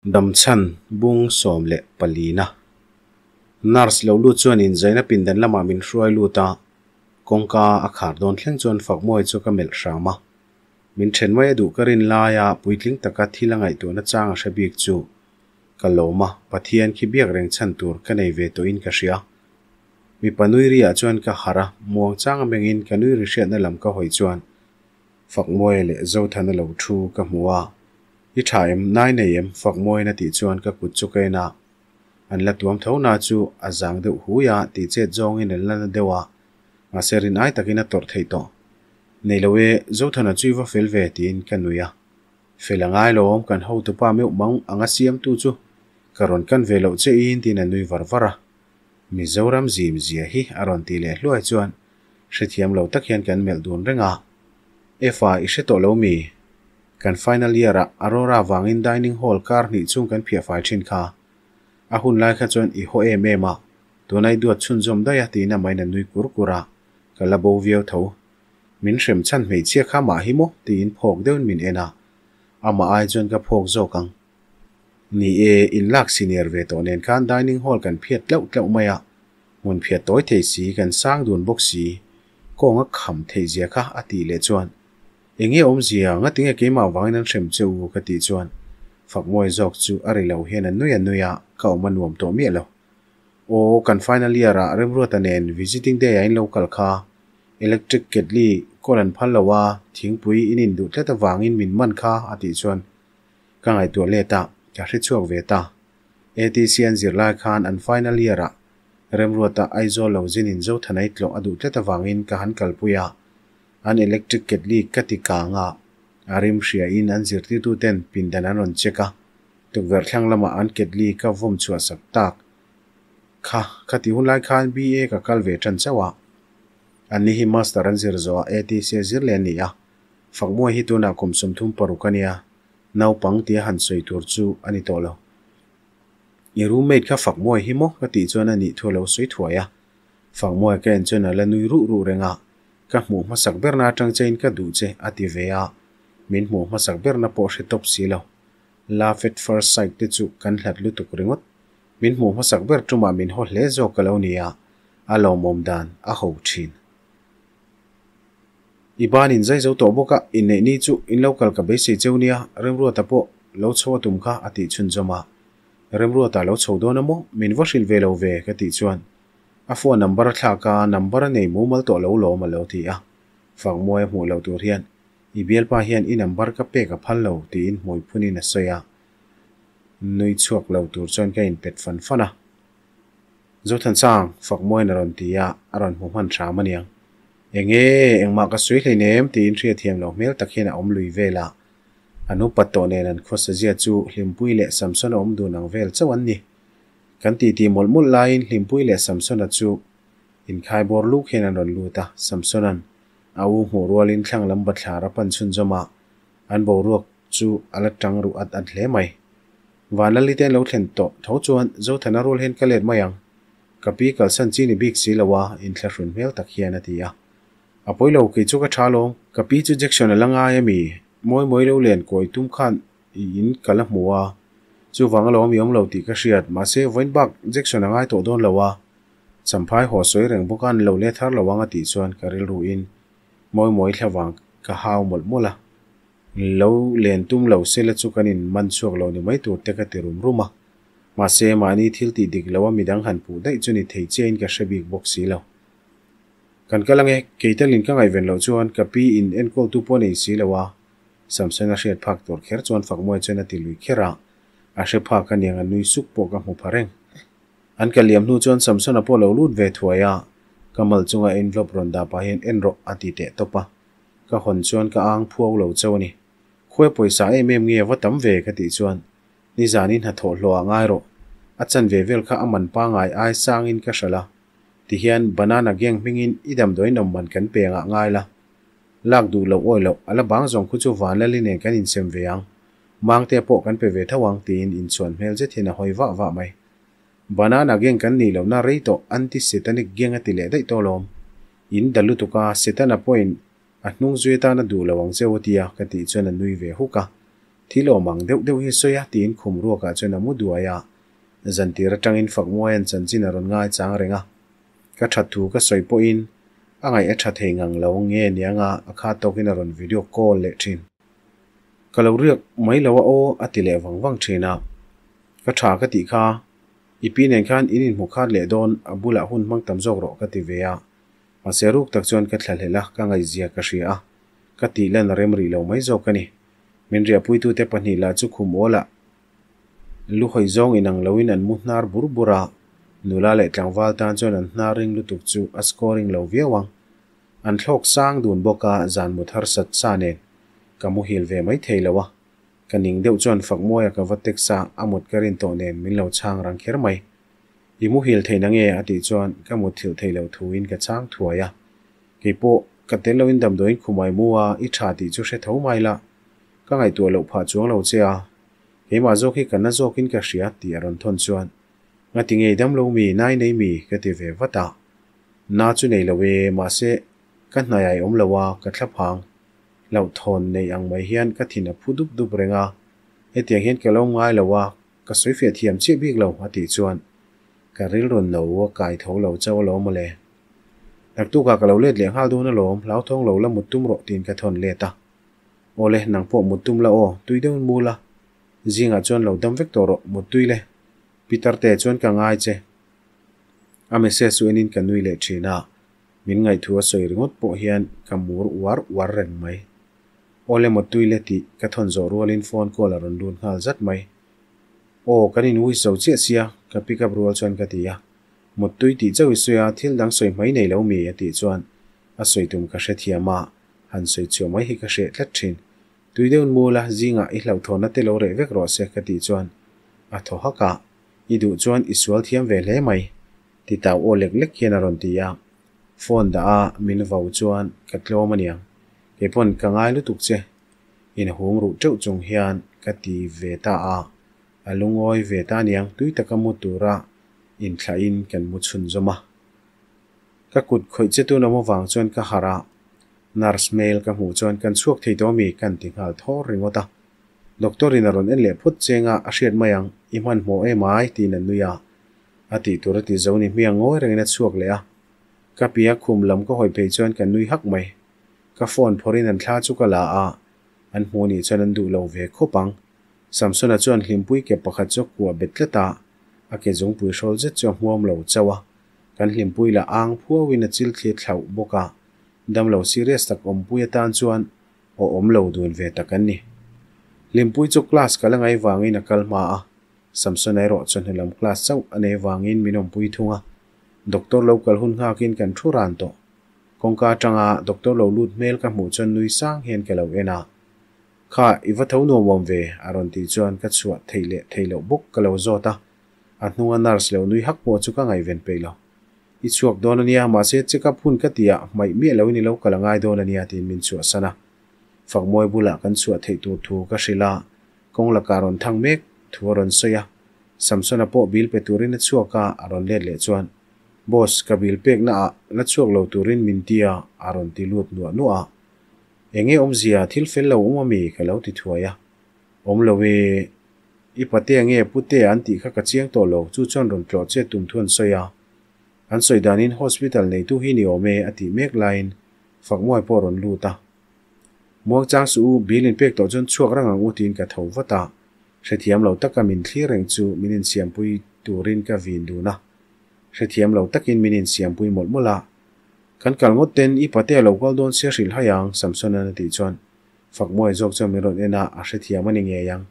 Damchhan bung 14 na Nurse lo lut chuan inzaina pindan lamah min hruai lut a, kawngka a khar dawn thleng chuan Fakmawia chu ka melh hram a. Min then mai a duh ka rin laia puitling taka thil a ngaihtuahna chang a hre bik chu ka lawm a, Pathian khi biak reng chhan tur ka nei ve tawhin ka hria. Mipa nui riah chuan ka harh a, muang chang a mengin ka nui ri hriatna lam ka hawi chuan Fakmawia leh Zothana lo thu ka hmu a, I tha em? Nai nei em? Fakmawiin a tih chuan ka kut chu ka en a, an la tuam tho na chu a zang deuh hui a, tih chet zawngin an la na deuh a, mahse rin ai takin a tawrh theih tawh. Nei lo e, Zothana chu i va fel ve tiin ka nui a. Fel a ngai lo awm kan hotupa meuh mang anga siamtu chu ka rawn kan ve loh che in tiin a nui var var a. Mizoram zim zia hi a rawn tih leh hluai chuan hrethiam lo tak hian kan melh dun reng a. Efa i hre tawh lo mi? Kan final year ah Aurora vangin dining hall kar hnih chung kan phiah fai thin kha. A hun lai kha chuan i haw em em a, tuna i duat chhunzawm daih a tiin amahin a nui kur kur a, ka la bo viau tho. Min hrem chhan hmeichhia kha mah hi maw? tiin phawk deuhin min en a, amah ai chuan ka phawk zawk ang. Ni e, in lak senior ve tawh nen khan dining hall kan phiat tlauh tlauh mai a, hmun phiat tawi thei si, kan sang dun bawk si, kawng a kham theih zia kha a tih leh chuan Eng nge awmzia, ngatinge keimah vangin an hrem che u ka tih chuan Fakmawi zawk chu a ri lo hian a nui a nui a, ka awm a nuam tawh miah lo. Aw, kan final year ah Remruata nen visiting day ah in lo kal kha, electric ketli kawl an phal lo a, thingpui in induh tlat avangin min man kha a tih chuan ka ngaihtuah let a, ka hre chhuak ve ta. ATC an zir lai khan an final year ah Remruata Aizawl lo zin in Zothanai tlawh a duh tlat avangin ka han kalpui a, An electric ketli ka ti kang a, a rim hria in an zirtirtu ten pindan an rawn check a, tukverh thlang lamah an ketli ka vawm chhuah sak tak kha kha ti hun lai khan BA ka kal ve tan chauh a. An ni hi master an zir zawh a ATC a zir leh a ni a, Fakmuai hi tunah kum 36 a nia, naupang tia han sawi tur chu a ni tawh lo. I roommate kha Fakmuai hi maw ka tih chuan a nih thu a lo sawi thuai a, Fakmuai ka en chuan a la nui ruh ruh reng a, Ka hmuh hmasak berna atang chein ka duh che, a ti ve a. Min hmuh hmasak berna pawh hre tawp si lo. Love at first sight te chu kan hlat lutuk ringawt. Min hmuh hmasak ber tumah min haw hle zawk ka lo ni a, a lawmawm dan a ho thin. I ban in zai zo tawh bawk a, inneih ni chu in lo kal ka beisei cheu nia, Remruata pawh lo chho a tum kha a tih chhunzawm a. Remruata lo chho dawn a maw? Min va hrilh ve lo ve ka tih chuan A phone number a thlak a, number a nei mumal tawh lo lawm a lo ti a. Fakmuai a hmuh loh tur hian, I bialpa hian i number ka pek a phal lo, tiin hmui phunin a sawi a. Nui chhuak lo tur chuan ka inpet fan fan a. Zothansang, Fakmuaiin a rawn ti a, a rawn hmu hman hram a niang. Enge, engmah ka sawi hleinem, tiin hriatthiam loh hmel tak hian a awm lui vel a. An upat tawh nen an khawsazia chu Hlimpui leh Samson a awm dun ang vel chauh an ni. Kan titi mawlh mawlh laiin Hlimpui leh Samsona chu inkhai bawr luk hian an rawn lut a, Samsona'n a u hmuh rualin thlang lam bathlar a pan chhunzawm a, an boruak chu a la tang ruh at at hle mai. Vanlali te an lo thlen tawh tho chuan Zothana rual hian ka let mai ang, ka pi kalsan chi ni bik si lo a, inthlahrun hmel tak hian a ti a. A pawi lo, kei chu ka tha alawm, ka pi chu Jackson a la ngai a mi, mawi mawi lo len kawi tum khan I in ka la hmu a, chuvang alawm i awm lo tih ka hriat, mahse vawiin bak Jackson a ngai tawh dawn lo a, Champhai haw sawi reng bawk a an lo let har lo ang a tih chuan ka rilru in mawi mawi thla vang ka hau mawlh mawlh a, lo len tum lo se la chu kan in man chhuak lo ni mai tur te ka ti rum rum a, mahse mahni thil tih dik lo a midang han puh daih chu ni thei chiahin ka hre bik bawk si lo. Kan kal ange, kei talin ka ngaihven loh chuan ka pi in enkawltu pawh nei si lo a, Samson a hriat phak tur kher chuan Fakmuai chuan a ti lui kher a, a hre phak aniang a nui suk pawh ka hmu pha reng. An ka liam hnu chuan Samson a pawh lo lut ve thuai a, ka mal chunga envelope rawn dah pah hian en rawh a ti teh tawp a, ka hawn chuan ka ang phuau lo chauh a ni. Khuai pawisa em em nge va tam ve ka tih chuan nizanin hnathawh hlawh ah ngai rawh, a chanve vel kha a man pangai ai sangin ka hralh a, tihian banana gang hmingin i damdawiin awm man kan peng ah ngai la, Lak duh loh awi loh, a la bang zawng khu chu Vanlali nen kan insem ve ang, Mangte pawh kan pe ve tho ang tiin inchhuan hmel zet hian a hawi vah vah mai. Banana gang kan nih lohna rei tawh anti-satanic gang a ti leh daih tawh alawm. In da lutuk a, Setana pawhin a hnung zui atan a duh lo ang che u tia ka tih chuan a nui ve huk a. Thil awm ang deuh deuh hi sawi a tiin khum ruakah chuan a mu duai a. Zantir atangin Fakmuaia'n chanchin a rawn ngaichang reng a. Ka that thu ka sawi pawhin a ngaih a tha thei ngang lo nge nianga a kha tawkin a rawn video call leh thin. Ka lo riak mai lo a aw a ti leh vang vang thin a. Ka tha ka tih kha i pi nen khan in inhmu khat leh dawn a bulah hun hmang tam zawk rawh ka ti ve a. Mahse ruk tak chuan ka thlahlel a, ka ngaihzia ka hria a, ka tih lan a rem rih lo mai zawk a ni. Min riahpuitute pahnih lah chu khum awlah lu hawi zawng inang loin an mu hnar bur bur a, nula leh tlangval tan chuan an hnar ring lutuk chu a scoring lo viau ang. An thlawk sang dun bawk a, zan mut harsat sa nen ka muhil ve mai thei lo a. Ka ning deuh chuan Fakmuaia ka va text a, a mut ka rin tawh nen min lo chhang rang kher mai. I muhil theih na nge? a tih chuan ka mutthilh theih loh thuin ka chhang thuai a. Kei pawh ka tel loin damdawiin khumai mu a, i tha tih chu hre tho mai la. Ka ngaihtuah loh phah chuang lo che a, keimah zawk hi ka na zawkin ka hria tih a rawn thawn chuan, Ngati ngei dam lo mi, nai nei mi? ka ti ve vat a. Na chu nei lo e, mahse ka hnaiai awm lo a, ka thla phang. Hlauhthawn nei ang mai hian ka thin a phu dup dup reng a, hetiang hian ka lo ngai lo a, ka sawi fiah thiam chiah bik lo a tih chuan ka rilru no a kai tho lo chauh alawm mawle. Naktukah ka lo let leh nghal dawn alawm, hlauthawng lo la mut tum rawh tiin ka thawn let a. Awle, nang pawh mut tum la aw, tui deuhin mu la. Zingah chuan lo dam vek tawh rawh, mut tui le. Peter te chuan ka ngai che. A message chu enin ka nui leh thin a, min ngaihthu a sawi ringawt pawh hian ka mur uar uar reng mai. Awle mut tui le tih ka thawn zawh rualin phone call a rawn lut nghal zat mai. Aw, kan in wish zo chiah sia, ka pick up rual chuan ka ti a. Mut tui tih chauh i sawi a, thil dang sawi hmai nei lo mi a tih chuan a sawi tum ka hrethiam a. Han sawi chhuah mai hi ka hreh tlat thin. Tui deuhin mu la, zingah i hlauhthawnna te lo reh vek rawh se ka tih chuan a thaw hak a, I duh chuan i sual thiam ve hle mai, ti tau aw lek lek hian a rawn ti a. Phone dah a min vau chuan ka tlawm aniang, kei pawn ka ngai lutuk che, inhum ruh teuh chung hian ka ti ve ta a, a lungawi ve ta aniang tui taka mu tura inthlahin kan mu chhunzawm a. Ka kut khawih che tun awm avang chuan ka harh a, nurse hmel ka hmuh chuan kan chhuak thei tawh ami kan ti nghal thawr ringawt a. Doctor in a rawn en leh phawt cheng a, a hriat mai ang, i hmanhmawh em ai tiin a nui a. A tih tur a ti zo ni hmiang ngawi rengin a chhuak leh a. Ka pia khum lam ka hawi phei chuan ka nui hak mai. Ka phone phawrhin an thla chu ka la a, an hmuh nih chuan an duh lo ve khawp ang. Samsona chuan hlimpui ke pakhat chu a kuah bet tlat a, a ke zungpui hrawl zet chu a hmuam lo chauh a. Kan hlimpui lah ang phuauin a chil thlir thlauh bawk a, damlo serious tak awmpui atan chuan aw awm lo dun ve tak an ni. Hlimpui chu class ka la ngai vangin a kal hma a, Samson erawh chawhnu lam class chauh a nei vangin min awmpui thung a, doctor lo kal hun nghakin kan thu ran tawh. Kawngka atanga doctor lo lut hmel ka hmuh chuan nui sang hian ka lo en a, Kha, i va tho nuam awm ve, a rawn tih chuan ka chhuah theih leh theih loh bawk ka lo zawt a. A hnunga nurse lo nui hak pawh chu ka ngaihven peih lo. I chhuak dawn a nia, mahse check up hun ka ti ah hmaih miah lo in i lo kal a ngai dawn a nia tiin min chhuahsan a. Fakmawi bulah kan chhuah theih tur thu ka hrilh a, kawng lakah rawn thang mek thu a rawn sawi a. Samsona pawh bill pe turin a chhuak a, a rawn let leh chuan, Boss, ka bill pekna ah la chhuak lo turin min ti a, a rawn ti lut nuah nuah a. Enge awmzia, thil fel lo awm ami? ka lo ti thuai a. Awm lo e. I pate nge pute an tih kha ka chiang tawh lo, chu chuan rawn tlawh che tum thu an sawi a. An sawi danin hospital neitu hi ni awm e a tih mek laiin Fakmuai pawh a rawn lut a. Muangchang suh u, bill in pek tawh chuan chhuak rang ang u tiin ka tho vat a. Hrethiam lo taka min thlir reng chu min insiampui turin ka vin dun a. Hrethiam lo takin min insiampui mawlh mawlh a. Kan kal ngawt ten i pate a lo kal dawn sia hrilh hai ang, Samson-a'n a tih chuan Fakmuai zawk chuan min rawn en a, a hrethiam a ni ngei ang.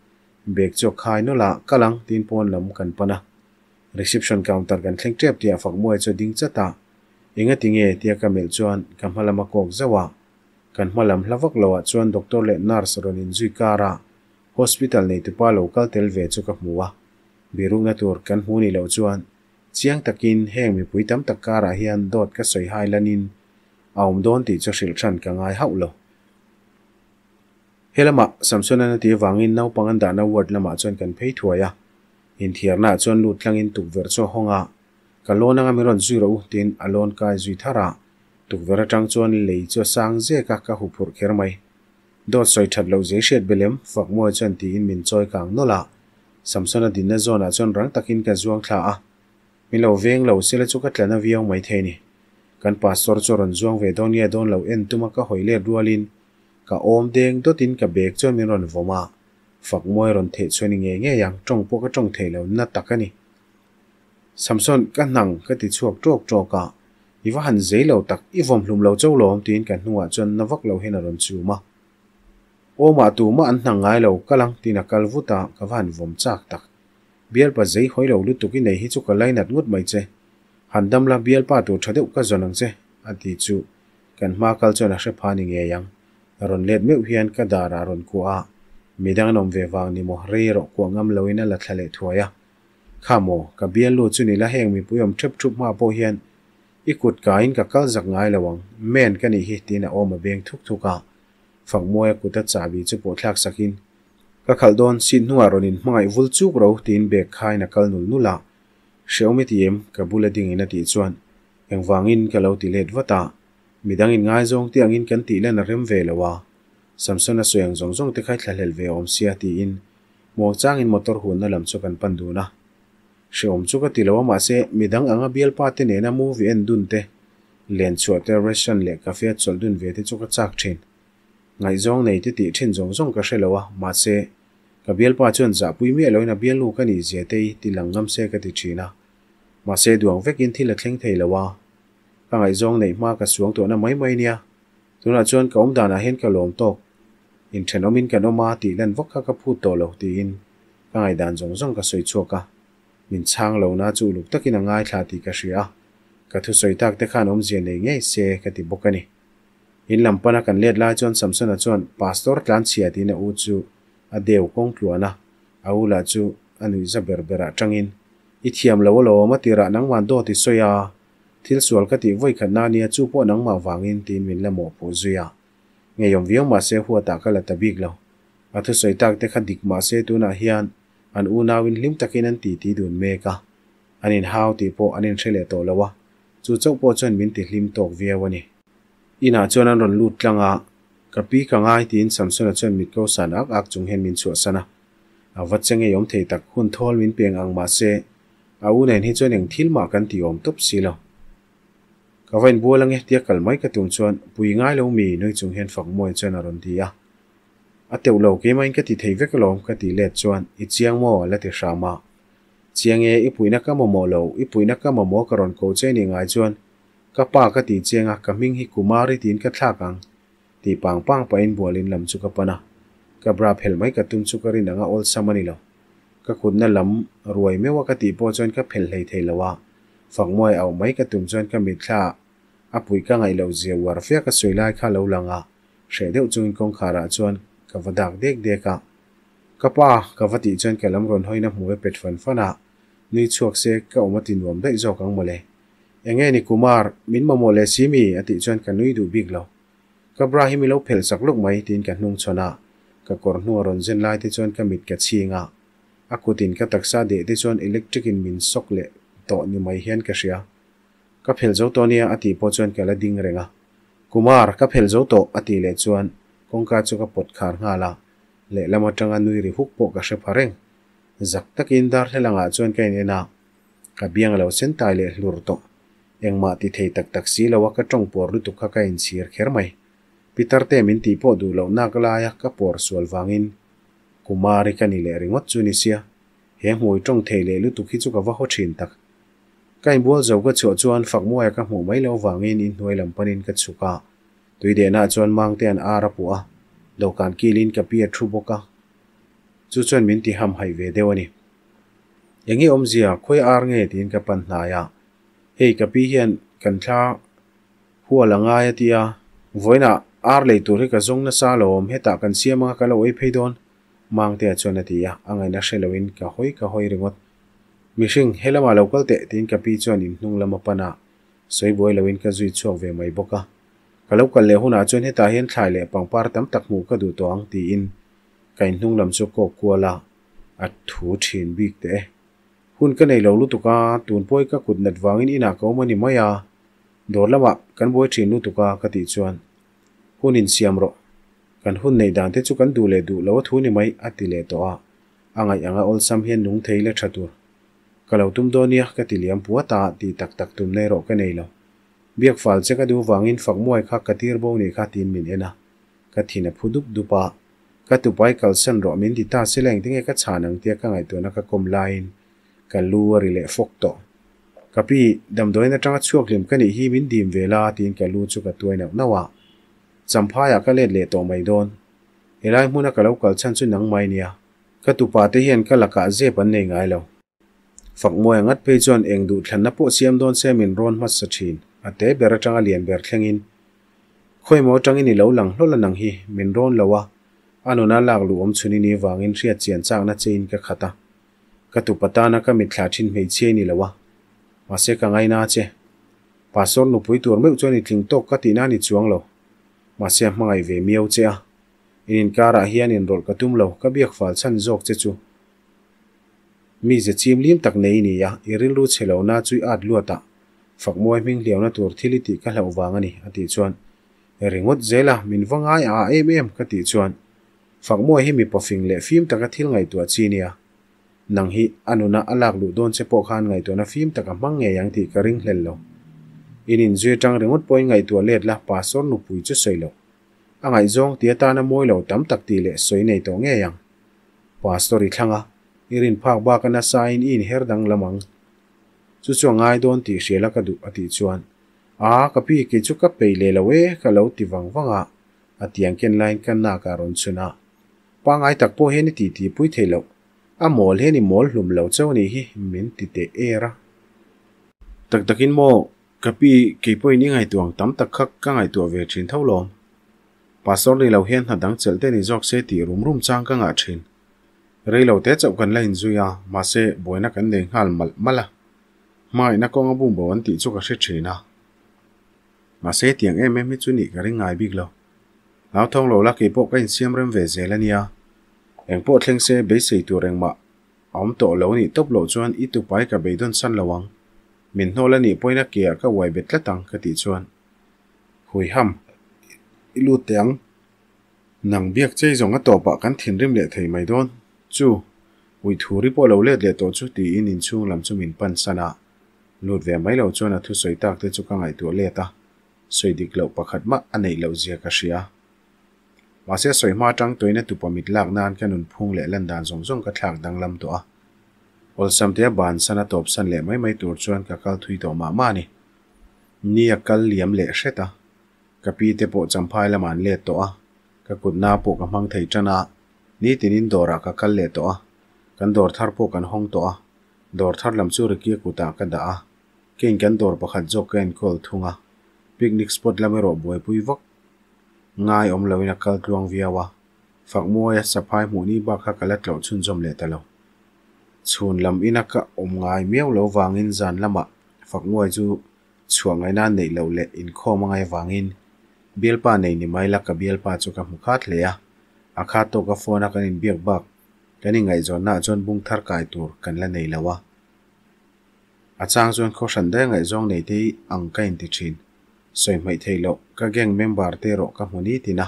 Bag chu a khai nawlh a, kal ang tiin pawn lam kan pan a. Reception counter kan thleng tep tih ah Fakmuai chu a ding chat a, Engati nge? tia ka melh chuan ka hma lam a kawk zauh a. Kan hma lam hla vak lo ah chuan doctor leh nurse rawn inzui kar a, hospital neitupa lo kal tel ve chu ka hmu a. Birukna tur kan hmu nih loh chuan chiang takin heng mipui tam tak karah hian dawt ka sawi hai lanin a awm dawn tih chu hrilh hran ka ngai hauh lo. He lamah Samson-a'n a ti avangin naupang an dahna ward lamah chuan kan phei thuai a. Inthiarnaah chuan lut tlangin tukverh chu a hawng a, Ka lawn anga min rawn zui rawh u, tiin a lawn kai zui thar a. Tukverh atang chuan lei chu a sang zek a, ka huphurh kher mai. Dawt sawi that loh zia i hriat belh em? Fakmawi chuan tiin min chawi kang nawlh a. Samsona dinna zawnah chuan rang takin ka zuang thla a. Min lo veng lo sela chu ka tla na viau mai thei ni. Kan pastor chu a rawn zuang ve dawn nge dawn lo en tuma ka hawi let rualin ka awm deng dawtin ka bag chuan min rawn vawm a. Fakmawi a rawn theih chuan ni ngei ngei ang, tawng pawh ka tawng thei lo na tak a ni. Samson, ka hnang ka ti chhuak tawk tawk a, I va han zei lo tak, i vawm hlum lo chauh lawm tiin ka hnungah chuan na vak lo hian a rawn chum a. Aw mah tumah an hnang ngai lo, kal ang tiin a kal vut a, ka va han vawm chak tak. Bialpa zei hawi lo lutuk i nei hi chu ka lainat ngut mai che. Han dam la, bialpa tur tha deuh ka zawn ang che, a ti chu kan hma kal chuan a hre pha ni ngei ang. Rawn let meuh hian ka darah a rawn kuah a, midang an awm ve vang ni maw, rei erawh kuah ngam loin a la thla leh thuai a. Kha maw, ka bialnu chu ni la heng mipui awm thep thup hma pawh hian i kut kaiin ka kal zak ngai lo ang, man ka nih hi tiin a awm a beng thuk thuk a. Fakmuaia kuta chahbi chu pawh thlak sakin, Ka khalh dawn, seat hnungah rawn in hmangaih vul chuk ro tiin bag khain a kal nul nul a. Hrehawm i ti em? Ka bula dingin a tih chuan engvangin ka lo ti let vat a. Midang in ngaizawng tih angin kan tih lan a rem ve lo a. Samson a sawi ang zawng zawng te kha i thlahlel ve awm sia tiin Muangchangin motor hunna lam chu kan pan dun a. Hrehawm chu ka ti lo a mahse midang anga bialpa te nena movie en dun te, len chhuah te, restaurant leh cafe a chawlh dun ve te chu ka chak thin. Ngaihzawng nei te tih thin zawng zawng ka hre lo a mahse ka bialpa chuan zahpui miah loin a bialnu ka nih zia te i ti lang ngam se ka ti thin a. Mahse duang vekin thil a thleng thei lo a. Ka ngaihzawng neih hma ka suang tuahna mai mai nia. Tunah chuan ka awm danah hian ka lawm tawk. Inthenawmin kan awm a tih lan vak kha ka phut tawh lo tiin ka ngaihdan zawng zawng ka sawi chhuak a. Min chhang lo na chu uluk takin a ngaithla tih ka hria a. Ka thusawi tak te khan awmzia nei ngei se ka ti bawk a ni. In lam pana kan let lai chuan Samsona chuan Pastor tlanchhia tiin a u chu a deu kawng tluan a. A u lah chu a nuihza ber berah tangin, I thiam lo alawm a tirah nangman dawt i sawi a. Thil sual ka tih vawi khat na nia chu pawh nangmah vangin tiin min la mawhpuh zui a. Ngeiawm viau mahse huatah ka la ta bik lo. A thusawi tak te kha dik mahse tunah hian an unauin hlim takin an titi dun mek a. An inhau tih pawh an inhre leh tawh lo a, chu chauh pawh chuan min ti hlim tawk viau a ni. Inah chuan an rawn lut tlang a, ka pi ka ngai tiin Samsona chuan mit ko san ak ak chung hian min chhuahsan a. A va che ngeiawm thei tak, hun thawl min peng ang mahse A u nen hi chuan eng thil mah kan ti awm tawp si lo. Ka va inbual ange tia kal mai ka tum chuan pui ngai lo mi nui chung hian Fakmuai chuan a rawn ti a. A teuh lo keimahin ka ti thei vek alawm ka tih let chuan i chiang maw a la ti hram a. Chiang e, i puihna ka mamawh lo, i puihna ka mamawh ka rawn ko che nih ngai chuan ka pa ka ti chiang a, ka hming hi Kumari tiin ka thlak ang tih pang pang pahin bualin lam chu ka pan a. Ka bra phelh mai ka tum chu ka rin anga awlsam a ni lo. Ka kutna lam ruai meuh a ka tih pawh chuan ka phelh hlei thei lo a, Fakmuai auh mai ka tum chuan ka mitthla a puih ka ngaih loh zia uar fia ka sawi lai kha lo lang a, hreh deuh chungin kawngkhar ah chuan ka va dak dek dek a. Ka pa ka va tih chuan ka lam rawn hawina hmu e pet fan fan a, nui chhuak se ka awm a ti nuam daih zawk ang mawle. Enge ni Kumar, min mamawh leh si mi? a tih chuan ka nui duh bik lo. Ka bra hi mi lo phelh sak luk mai tiin ka hnung chhawn a, ka kawr hnu a rawn zen lai te chuan ka mit ka chhing a, a kutin ka taksa deh te chuan electric in min sawk leh tawh ni mai hian ka hria. Ka phelh zo tawh nia a tih pawh chuan ka la ding reng a. Kumar, ka phelh zo tawh a tih leh chuan kawngka chu ka pawt khar nghal a, lehlam atanga nui ri huk pawh ka hre pha reng. Zak takin darthlalangah chuan ka in en a, ka biang a lo sen tai leh hlur tawh. Engmah ti thei tak tak si lo a ka tawng pawr lutuk kha ka inchhir kher mai. Pitar te min tih pawh duh loh nak laia ka pawr sual vangin Kumari ka ni leh ringawt chu ni sia. He hmui tawng thei leh lutuk hi chu ka va haw thin tak. Ka inbual zo ka chhuah chuan Fakmuaia ka hmuh mai lo vangin inhnuai lam panin ka chhuk a. Tuidehna chuan Mangte an ar a puh a, dawhkan kilin ka pi a thu bawk a. Chu chuan min ti hamhaih ve deuh a ni. Enge awmzia, khawi ar nge tiin ka pan hnai a. Hei ka pi hian kan thla hual a ngai a tia, vawiinah ar lei tur hi ka zawng nasa alawm, hetah kan siam anga ka lo ei phei dawn, Mangtea chuan a ti a, a ngaihna hre loin ka hawi ka hawi ringawt. Mihring, he lamah lo kal teh tiin ka pi chuan in hnung lam a pan a, sawi buai loin ka zui chhuak ve mai bawk a. Ka lo kal leh hunah chuan hetah hian thlai leh pangpar tam tak hmuh ka duh tawh ang tiin ka in hnung lam chu kawk kual a, a thu thin bik teh e. Hun ka nei lo lutuk a, tun pawh i ka kut nat vangin inah ka awm a ni mai a, dawr lamah kan buai thin lutuk a ka tih chuan hun insiam rawh. Kan hun neih dan te chu kan duh leh duh lo a thu ni mai, a ti leh tawh a. A ngaih anga awlsam hian nung thei la tha tur. Ka lo tum dawn nia, ka ti liam puat a, tih tak tak tum na erawh ka nei lo. Biak fal che ka duh vangin Fakmuai kha ka tir bo nih kha tiin min en a. Ka thin a phu dup dup a. Ka tupai kalsan rawh min ti ta sela engtinge ka chhan ang tia ka ngaihtuahna ka kawm laiin ka lu a ri leh fawk tawh. Ka pi, damdawiin atanga chhuak hlim ka nih hi min dim ve la tiin ka lu chu ka tuai nauh nauh a. Champhaiah ka let leh tawh mai dawn. Helai hmuna ka lo kal chhan chu nangmai nia. Ka tupa te hian ka lakah zep an nei ngai lo. Fakmuai a ngat phei chuan eng duhthlanna pawh siam dawn se min rawn hmasa thin. A te ber atanga lian ber thlengin. Khawimaw atangin i lo lang hlawl a nang hi, min rawn lo a. A nuna lak luh awm chhun i nih vangin hriat chian chakna chein ka khat a. Ka tupa tana ka mitthla thin hmeichhia i ni lo a. Mahse ka ngaina che. Pastor nupui tur meuh chuan i tling tawk ka tihna a ni chuang lo. Mahse a hmangaih ve miau che a. In inkarah hian inrawlh ka tum lo, ka biak fal chhan zawk che chu. Mi ze chim lim tak nei i ni a, i rilru chhe lo na chu i at luat a, Fakmuai hming hliauna tur thil i tih ka hlauh vang a ni, a tih chuan, Ringawt zel a, min va ngai a em em, ka tih chuan, Fakmuai hi mipa fing leh fim taka thil ngaihtuah chi nia. Nang hi a nuna a lak luh dawn che pawh khan ngaihtuahna fim taka hmang ngei ang tih ka ring hlel lo. In inzui atang ringawt pawhin ngaihtuah let la, Pastor nupui chu sawi loh. A ngaihzawng ti atana mawi lo tam tak tih leh sawi nei tawh ngei ang. Pastor i thlang a, i rin phak bak a nasa in i inher danglam ang. Chu chu a ngai dawn tih hriala ka duh a tih chuan, Aa ka pi kei chu ka peih leh lo e ka lo ti vang vang a, a tiang ken laiin ka nak ah rawn chhun a. Pangai tak pawh hian i tih tih pui thei loh. A mawl hian i mawl hlum lo chauh a nih hi min ti teh er a. Tak takin maw ka pi kei pawhin i ngaihtuah ang tam tak kha ka ngaihtuah ve thin tho lawm. Pastor ni lo hian hna dang chelh te ni zawk se tih rum rum chang ka ngah thin. Rei lo te chauh kan la inzui a, mahse buaina kan nei nghal malh malh a. Hmangaihna kawng a bum bo an tih chu ka hre thin a. Mahse tiang em em hi chu nih ka ring ngai bik lo. Hlauthawng lo la keipawh ka insiam rem ve zel a nia. Engpawh thleng se beisei tur engmah a awm tawh lo nih tawp loh chuan i tupai ka beidawn san lo ang. Min hnawl a nih pawhin a ke ah ka uai bet tlat ang ka tih chuan Huiham, i lut teh ang. Nang biak chei zawng a tawpah kan thinrim leh thei mai dawn. Chu, ui thu ri pawh lo let leh tawh chu tiin inchhung lam chu min pan san a. Lut ve mai lo chuan a thusawi tak te chu ka ngaihtuah let a, sawi dik loh pakhat mah a neih loh zia ka hria. Mahse sawi hma atang tawina tupa mit lak nan ka nunphung leh lan dan zawng zawng ka thlak danglam tawh a. Awlsam tea ban san a tawp san leh mai mai tur chuan ka kal thui tawh mah mah a ni. Ni a kal liam leh hret a, ka pi te pawh champhai lamah an let tawh a, ka kutna pawh ka hmang thei tan a, nitinin dawrah ka kal leh tawh a, kan dawr thar pawh kan hawng tawh a, dawr thar lam chu Ricky-a kutah ka dah a, keiin kan dawr pakhat zawk ka enkawl thung a, picnic spot lam erawh buaipui vak ngai awm loin a kal tluang viau a, Fakmuaia saphai hmuh ni bak kha ka la tlawh chhunzawm leh ta lo. Chhun lam ina ka awm ngai miau lo vangin zan lamah Fakmuai chu chhuah ngaihna neih loh leh inkhawm a ngai vangin bialpa nei ni mai la ka bialpa chu ka hmu khat hle a. A khat tawka phone a kan inbiak bak kan inngaihzawnnaah chuan bung thar kai tur kan la nei lo a. A chang chuan khaw hran daih ngaihzawng nei te hi ang ka inti thin. Sawi hmaih theih loh ka gang member te erawh ka hmu nitin a.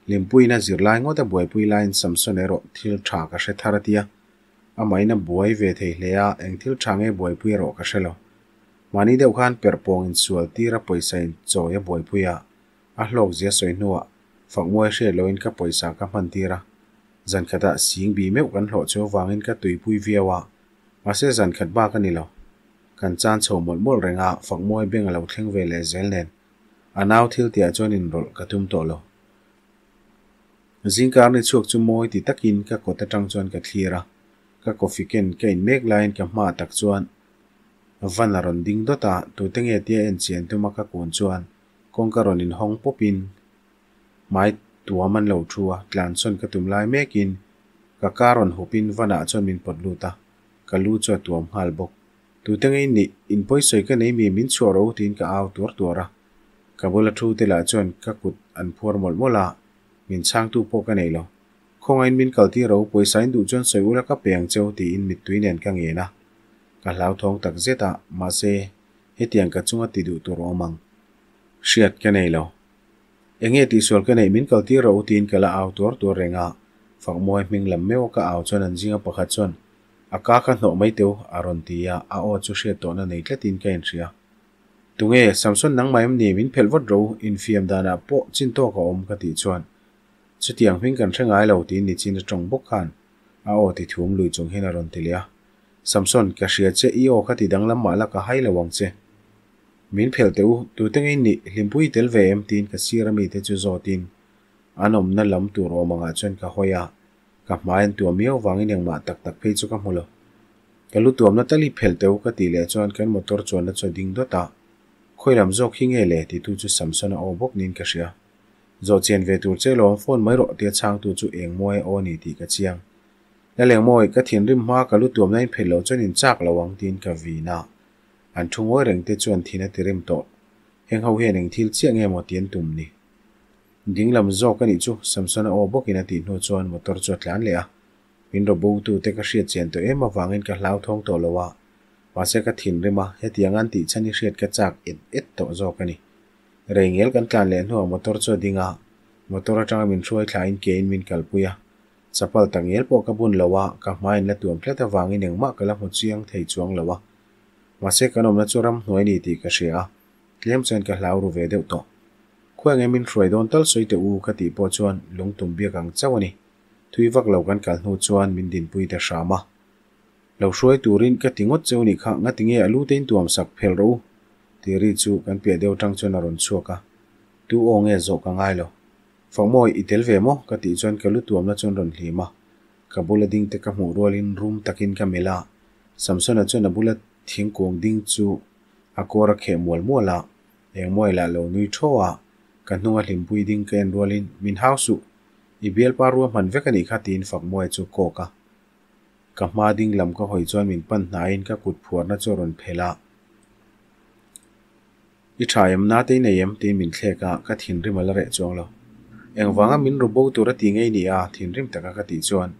Hlimpuiin a zirlai ngawt a buaipui laiin Samson erawh thil tha ka hre thar a tia. Amahin a buai ve thei hle a, eng thil tha nge buaipui erawh ka hre lo. Mahni deuh khan perhpawng insual tir a pawisa in chawi a buaipui a, a hlawk zia sawi hnuah Fakmuai hriat loin ka pawisa ka hman tir a. Zan khatah sing bi meuh kan hlawh chu avangin ka tuipui viau a, mahse zan khat bak a ni lo. Kan chan chho mawlh mawlh reng a, Fakmuai beng a lo thleng ve leh zel nen a nau thil tihah chuan inrawlh ka tum tawh lo. Zingkar ni chhuak chu mawi ti takin ka kawt atang chuan ka thlir a, ka coffee ken ka in mek laiin ka hmaah tak chuan van a rawn ding dawt a, tute nge tia en chian tuma ka kun chuan kawngka rawn inhawng pawpin hmai tuam an lo thu a, tlansawn ka tum lai mekin ka ka rawn hupin vanah chuan min pawt lut a, ka lu chu a tuam nghal bawk. Tute nge in nih? In pawisawi ka nei mi min chhuah ro tiin ka au tuar tuar a. Ka bula thu te lah chuan ka kut an phuar mawlh mawlh a, min chhangtu pawh ka nei lo. Khawngaiin min kal tir ro, pawisa in duh chuan sawi ula ka pe ang cheu tiin mittui nen ka ngen a. Ka hlauthawng tak zet a, mahse hetiang ka chunga ti duh tur awm ang. Hriat ka nei lo. Enge tihsual ka neih min kaltir rawh u tiin ka la au tuar tuar reng a, Fakmawi hming lam meuh a ka au chuan an zinga pakhat chuan a ka kha hnawh mai teu a rawn ti a, a aw chu hriat tawhna nei tlatin ka inhria. Tunge, Samson nangmah em ni min phelh vat rawh u, infiam danah pawh chin tawk a awm ka tih chuan chutiang hming kan hre ngai lo tiin nichin a tawng bawk khan a aw ti thum lui chung hian a rawn ti leh a. Samson, ka hria che, i aw kha ti danglam mah la ka hai lo ang che. Min phelh teh u, tute ngei nih hlimpui tel ve em tiin ka sir a mite chu zawtin an awmna lam tur awm angah chuan ka hawi a, ka hmai an tuam miau vangin engmah tak tak phei chu ka hmu lo. Ka lu tuamna tal i phelh teh u ka tih leh chuan kan motor chuanna chu a ding dawt a, khawi lam zawk hi nge le titu chu Samson a aw bawk niin ka hria. Zawh chian ve tur che lawm phone mai rawh tia chhangtu chu engmawi a aw ni tih ka chiang. Lalengmawi, ka thinrim hma ka lu tuamna in phelh loh chuan in chak lo ang tiin ka vin a. An thu ngawi reng te chuan thin a ti rem tawh. Heng ho hian eng thil chiah nge maw ti an tum ni? Ding lam zawk a nih chu, Samson-a aw bawkin a tih hnu chuan motor chu a tlan leh a. Min rawh bo tu te ka hriat chian tawh em avangin ka hlauthawng tawh lo a. Mahse ka thinrim a, hetiang an tih chhan hi hriat ka chak et et tawh zawk a ni. Rei ngel kan tlan leh hnuah motor chu a ding a, motor atanga min hruai thlain kein min kalpui a. Chapal tak ngel pawh ka bun lo a, ka hmain la tuam tlat avangin engmah ka la hmu chiang thei chuang lo a. Mahse kan awmna chu ramhnuai ni tih ka hria a, tlem chuan ka hlau ru ve deuh tawh. Khuai nge min hruai dawn tal sawi teh u ka tih pawh chuan lungtum biak ang chauh a ni. Thui vak lo kan kal hnu chuan min dinpui ta hram a. Lo hruai turin ka ti ngawt cheu nih kha ngati nge a lu te in tuam sak phel rawh u tih ri chu kan piah deuh atang chuan a rawn chhuak a. Tu aw nge zawh ka ngai lo. Fakmawi i tel ve maw? ka tih chuan ka lu tuamna chuan rawn hlim a. Ka bula ding te ka hmuh rualin rum takin ka melh a. Samsona chuan a bula thingkung ding chu a kawr a kheh mual mual a, engmawi lah lo nui thaw a, ka hnunga hlimpui ding ka en rualin, Min hau suh! I bialpa rua hman vek a nih kha tiin Fakmawia chu kawk a. Ka hma ding lam ka hawi chuan min pan hnaiin ka kut phuarna chu a rawn phelh a. I tha em na te i nei em? tiin min thlek a, ka thinrim a la reh chuang lo. Engvanga min ru bo tur a ti ngei ni a? thinrim taka ka tih chuan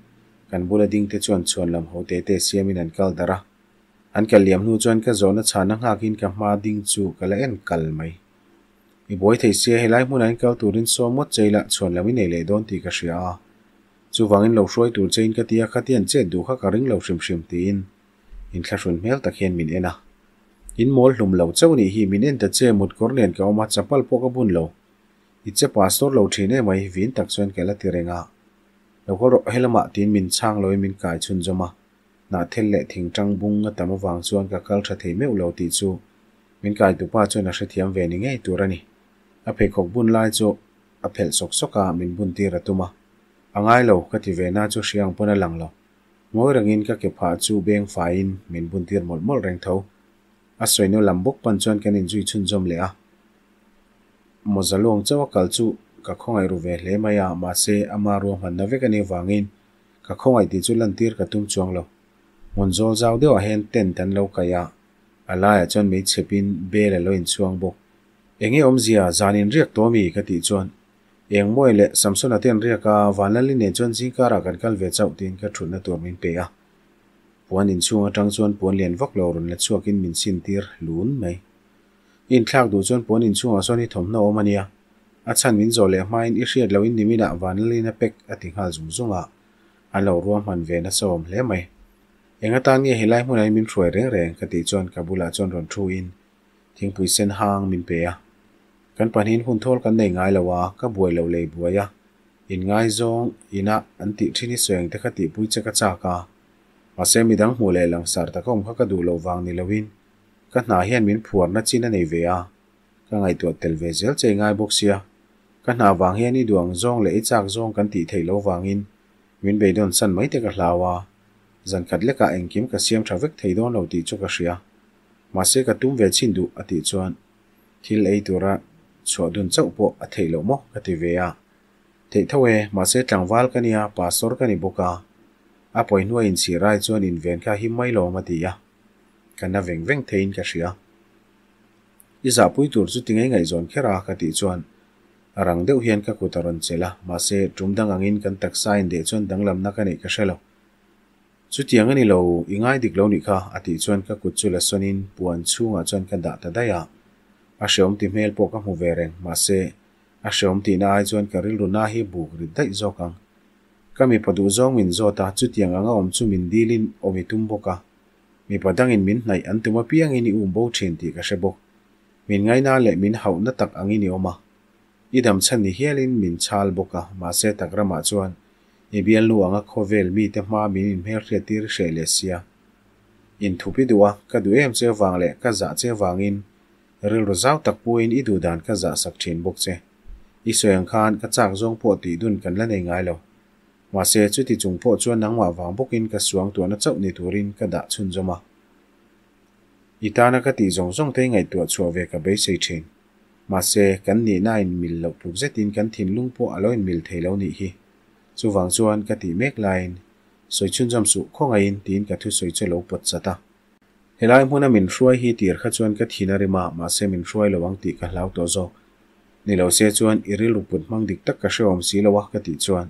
kan bula ding te chuan chhuan lam ho te te siamin an kal darh a. An kal liam hnu chuan ka zawhna chhana nghakin ka hma ding chu ka la en kal mai. I buai thei sia helai hmunah in kal turin sawm ngawt che ila chhuan lam i nei leh dawn tih ka hria a. Chuvangin lo hruai tur chein ka ti a, khatian chet duh kha ka ring lo hrim hrim tiin inthlahrun hmel tak hian min en a. In mawl hlum lo chauh nih hi, min en ta che, mutkawr nen ka awm a, chapal pawh ka bun lo. I che pastor lo thin emai, vin tak chuan ka la ti reng a. Lo kal rawh, helamah tiin min chhang loin min kai chhunzawm a. Hnahthel leh thingtang bung a tam avang chuan ka kal tha thei meuh lo tih chu min kaitupa chuan a hrethiam ve ni ngei tur a ni. A pheikhawk bun lai chu a phelh sawk sawk a, min bun tir a tum a. A ngai lo, ka ti ve na chu hria ang pawn a lang lo. Ngawi rengin ka ke phah chu beng faiin min bun tir mawlh mawlh reng tho. A sawinu lam bawk pan chuan kan inzui chhunzawm leh a. Mawza luang chauh a kal chu ka khawngaih ru ve hle mai a, mahse ama ruahmanna vek a nih avangin ka khawngaih tih chu lantir ka tum chuang lo. Hmun zawl zau deuhah hian tent an lo kaih a, a laiah chuan mei chhepin bel a lo inchhuang bawk. Enge awmzia, zan in riak tawh ami? ka tih chuan Engmawi leh Samsona te an riak a, Vanlali nen chuan zingkarah kan kal ve chauh tiin ka thutna tur min pe a. Puan inchhung atang chuan puan lian vak lo rawn la chhuakin min sintir lun mai. I inthlak duh chuan puan inchhungah sawn i thawmhnaw awm a nia. A chhan min zawh leh hmain i hriat lohin niminah Vanlalin a pack a ti nghal zung zung a, an lo ruahman ve nasa awm hle mai. Eng atan nge helai hmunah hian min hruai reng reng ka tih chuan ka bulah chuan rawn thu in thingpui sen hang min pe a. Kan pahnihin hun thawl kan nei ngai lo a, ka buai lo lei buai a. Inngaizawng ina an tih thin hi sawi ang te kha tihpui che ka chak a. Mahse midang hmuh leh langsar taka awm kha ka duh loh vang ni loin ka hna hian min phuarna chin a nei ve a, ka ngaihtuah tel ve zel che i ngai bawk sia. Ka hna vang hian i duh ang zawng leh i chak zawng kan tih theih loh vangin min beidawn san mai te ka hlau a. Zan khat lekah engkim ka siam tha vek thei dawn lo tih chu ka hria. Mahse ka tum ve chhin duh a tih chuan thil ei tura chhuah dun chauh pawh a theih loh maw ka ti ve a. Theih tho e, mahse tlangval ka nia, pastor ka ni bawk a. A pawi hnua inchhir ai chuan inven kha him mai lawm a ti a. Ka na veng veng theiin ka hria. I zahpui tur chu ti ngei ngaihzawn kher a ka tih chuan a rang deuh hian ka kut a rawn chelh a, mahse tum dang angin kan taksa indeh chuan danglamna ka neih ka hre lo. Chutiang a ni lo, i ngai dik lo nih kha, a tih chuan ka kut chu la sawnin puan chhungah chuan ka dah ta daih a. A hreawm ti hmel pawh ka hmu ve reng, mahse, A hreawm tihna ai chuan ka rilru na hi buk rit daih zawk ang. Ka mipa duhzawng min zawt a, chutiang anga awm chu min dilin awm i tum bawk a. Mipa dangin min hnaih an tum apiangin i um bo thin tih ka hre bawk. Min ngaina leh min hauhna tak angin i awm a. I dam chhan ni hialin min chhal bawk a, mahse tak ramah chuan i bialnu anga khawvel mite hma min inhmelhriat tir hreh leh sia. Inthup i duh a, ka duh em che vang leh ka zah che vangin rilru zau tak puiin i duh dan ka zah sak thin bawk che. I sawi ang khan ka chak zawng pawh tih dun kan la nei ngai lo. Mahse chuti chung pawh chuan nangmah vang bawkin ka suang tuahna chauh ni turin ka dah chhunzawm a. I tana ka tih zawng zawng te ngaihtuah chhuah ve ka beisei thin. Mahse, kan nihna a inmil loh tluk zetin kan thinlung pawh a lo inmil thei lo nih hi. Chuvang chuan ka tih mek laiin, Sawi chhunzawm suh khawngaihin tiin ka thusawi chu a lo pawt chat a. Helai hmuna min hruai hi tir kha chuan ka thin a rim a, mahse min hruai lo ang tih ka hlau tawh zawk. Ni lo se chuan i rilru put hmang dik tak ka hrehawm si lo a ka tih chuan,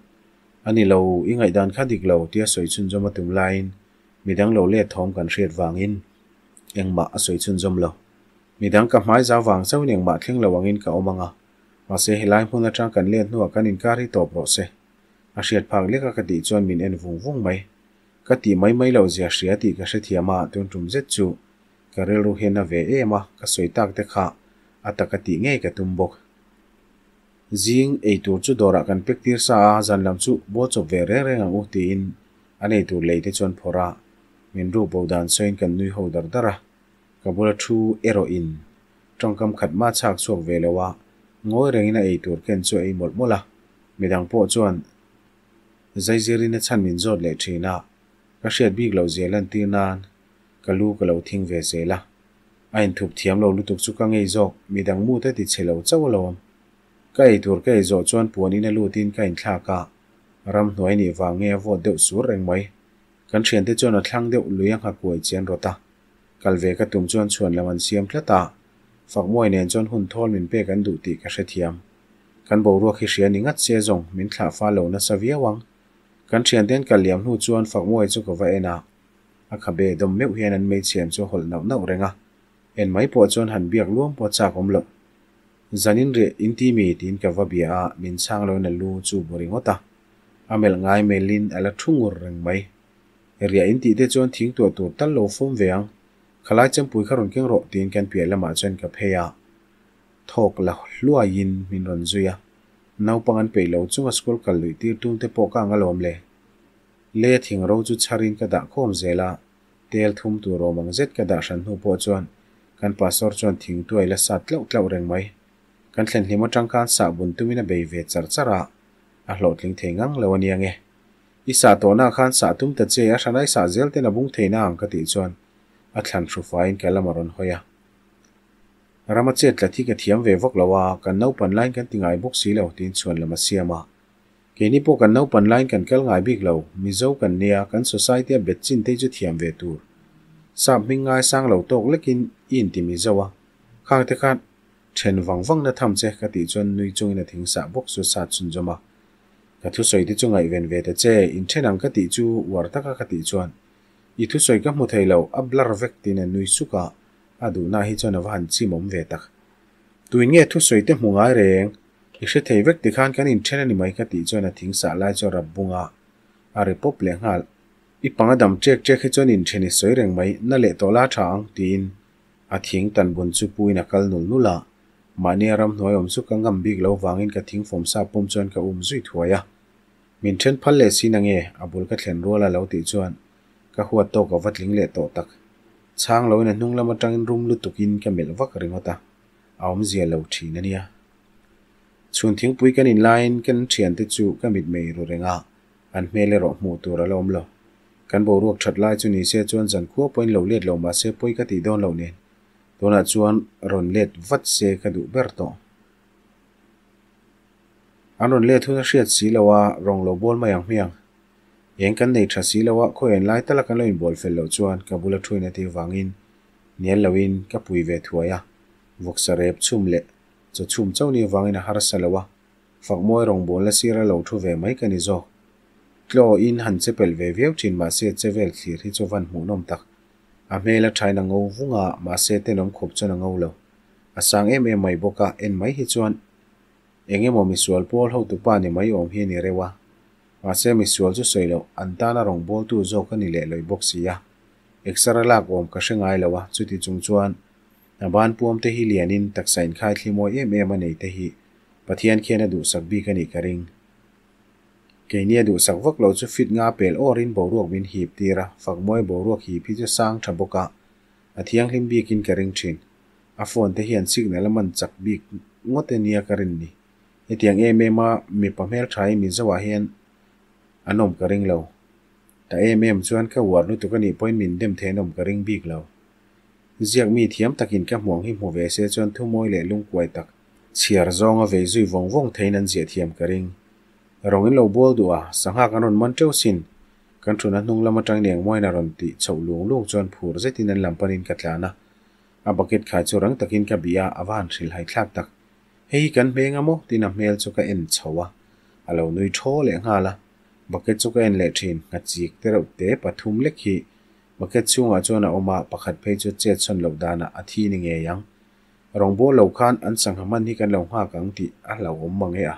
A ni lo, i ngaihdan kha dik lo tia sawi chhunzawm a tum laiin midang lo let thawm kan hriat vangin engmah a sawi chhunzawm lo. Midang ka hmai zau vang chauhin engmah thleng lo angin ka awm ang a, mahse helai hmun atang kan let hnuah kan inkar hi tawp rawh se. A hriat phak lek a ka tih chuan min en vung vung mai. Ka tih mai mai loh zia hria tih ka hrethiam a, tun tum zet chu ka rilru hian a ve em a, ka sawi tak te kha a taka tih ngei ka tum bawk. Zing ei tur chu dawrah kan pek tir sa a, zan lam chu bawl chawp ve reng reng ang u tiin an ei tur lei te chuan phawrh a, min ruk bo dan sawiin kan nui ho dar dar a. Ka bula thu erawh in tawngkam khat mah chhak chhuak ve lo a, ngawi rengin a ei tur ken chu a ei mawlh mawlh a, midang pawh chuan zaizirin a chhan min zawt leh thin a, ka hriat bik loh zia lantir nan ka lu ka lo thing ve zel a. A inthup thiam lo lutuk chu ka ngei zawk, midang mut a ti chhe lo chauh alawm. Ka ei tur ka ei zawh chuan puan in a lutin ka inthlak a, ramhnuai nih vang nge a vawt deuh sur reng mai. Kan thiante chuan a thlang deuh lui a nghakuai chian rawt a. Kal ve ka tum chuan chhuan lam an siam tlat a, Fakmuai nen chuan hun thawl min pek an duh tih ka hrethiam. Kan boruak hi hria ni ngat se zawng min thlah fal lo nasa viau ang. Kan thianten kal liam hnu chuan Fakmuai chu ka va en a, a khabe dawm meuh hian an meichhiam chu a hawlh nauh nauh reng a, en mai pawh chuan han biak luam pawh chak awm loh. Zanin riah in ti mi tiin ka va bia a, min chhang loin a lu chu bu ringawt a, a melh ngai melhin a la thu ngur reng mai. Riah in tih te chuan thing tuah tur tal lo fawm ve ang. Khalai chempui kha rawn keng rawh tiin kan piah lamah chuan ka phei a. Thawk la hluaiin min rawn zui a. Naupang an peih lo chunga school kal luih tir tum te pawh ka ang alawm le. Lei a thing ro chu chharin ka dah khawm zel a. Tel thum tur awm ang zet ka dah hran hnu pawh chuan kan pastor chuan thing tuai la sat tlauh tlauh reng mai. Kan thlen hlim atang khan sahbun tumin a bei ve char char a, a hlawhtling thei ngang lo a nia nge. I sah tawhna khan sah tum ta che, a hranai sah zel ten a bung theihna ang ka tih chuan a thlan hru faiin ka lam a rawn hawi a. Rama chet tlat hi ka thiam ve vak lo a, kan naupan laiin kan ti ngai bawk si lo tiin chhuan lam a siam a. Keini pawh kan naupan laiin kan kal ngai bik lo, Mizo kan nia, kan society a bet chin te hi chu thiam ve tur. Sap hming ngai sang lo tawk lekin i inti Mizo a, khang te khan then vang vang na tham che ka tih chuan nui chungin a thing sah bawk chu sat chhunzawm a. Ka thusawi te chu ngaihven ve ta che, inthen ang ka tih chu uar taka ka tih chuan i thusawi ka hmu thei lo, a blur vek tiin a nui suk a, a duhna hi chuan a va han chimawm ve tak. Tuin nge thusawi te hmu ngai reng, i hre thei vek tikhan kan inthen a ni mai ka tih chuan a thing sah lai chu a rap bung a, a ri pawp leh nghal. I panga dam ṭek ṭek hi chuan inthen i sawi reng mai, na leh tawh la ṭha ang tiin A thing tan bun chu puin a kal nul nul a, mahnia ramhnuai awm chu ka ngam bik lo vangin ka thing fawm sa pawm chuan ka um zui thuai a. Min then phal leh si nange, a bul ka thlen rual a lo tih chuan ka huat tawk a va tling leh tawh tak. Chhang loin a hnung lam atangin rum lutukin ka melh vak ringawt a, a awmzia lo thin a nia. Chhun thingpui kan in laiin kan thiante chu ka mitmei ru reng a, an hmel erawh hmuh tur a la awm lo. Kan boruak that lai chu ni se chuan zankhua pawhin lo let lo mahse pawi ka tih dawn loh nen tunah chuan rawn let vat se ka duh ber tawh. An rawn let hun a hriat si lo a, rawng lo bawl mai ang hmiang. Eng kan nei tha si lo a, khawi en lai tala kan lo inbawl fel loh chuan ka bula thuin a tih vangin nial loin ka pui ve thuai a, vawksa rep chhum leh chaw chhum chauh ni avangin a harsa lo a, Fakmawi rawngbawlna sira lo thu ve mai ka ni zawk. Tlaw in han che pelh ve viau thin mahse che vel thlir hi chu van hmuhnawm tak. A hmel a thain a ngo vung a, mahse tenawm khawp chuan a ngo lo. A sang em em mai bawk a, en mai hi chuan Eng emaw misual pawl hotupa ni mai awm hi a ni reuh a. Mahse misual chu sawi loh, an tana rawngbawltu zawk a ni leh lawih bawk si a. Exer a lak awm ka hre ngai lo a, chuti chung chuan a ban puam te hi lianin taksa inkhai thli mawi em em a nei te hi Pathian khian a duhsak bik a nih ka ring. Keini a duhsak vak lo chu fit nga pel awrin boruak min hip tir a, Fakmawi boruak hip hi chu sang tha bawk a, a thianghlim bikin ka ring thin. A phone te hian signal a man chak bik ngawt e nia ka rin ni. Hetiang em em a mipa hmeltha hi Mizo ah hian an awm ka ring lo. Ta em em chuan ka uar lutuk a nih pawhin min dem thei an awm ka ring bik lo. Ziak mi thiam takin ka hmuang hi hmu ve se chuan thumawi leh lungkuai tak chhiar zawnga vei zui vawng vawng theiin an ziah thiam ka ring. Rawng in lo bawl duh a, sangha kan rawn man teuh sin. Kan thuna hnung lam atangin engmawiin a rawn tih chhoh lung lung chuan phur zetin an lam panin ka tlan a. A bucket khai chu rang takin ka bih a, a va han hrilhhai thlak tak. Hei hi kan hmeng a maw? Tiin a hmel chu ka en chho a, a lo nui thaw leh nghal a. Bucket chu ka en leh thin, nghachik te reuh te pathum lek hi bucket chhungah chuan a awm a, pakhat phei chu chet chhawn loh danah a thi ni ngei ang. Rawngbawl lo khan an sangha hman hi kan lo nghak ang tih a hlauhawm mang e a.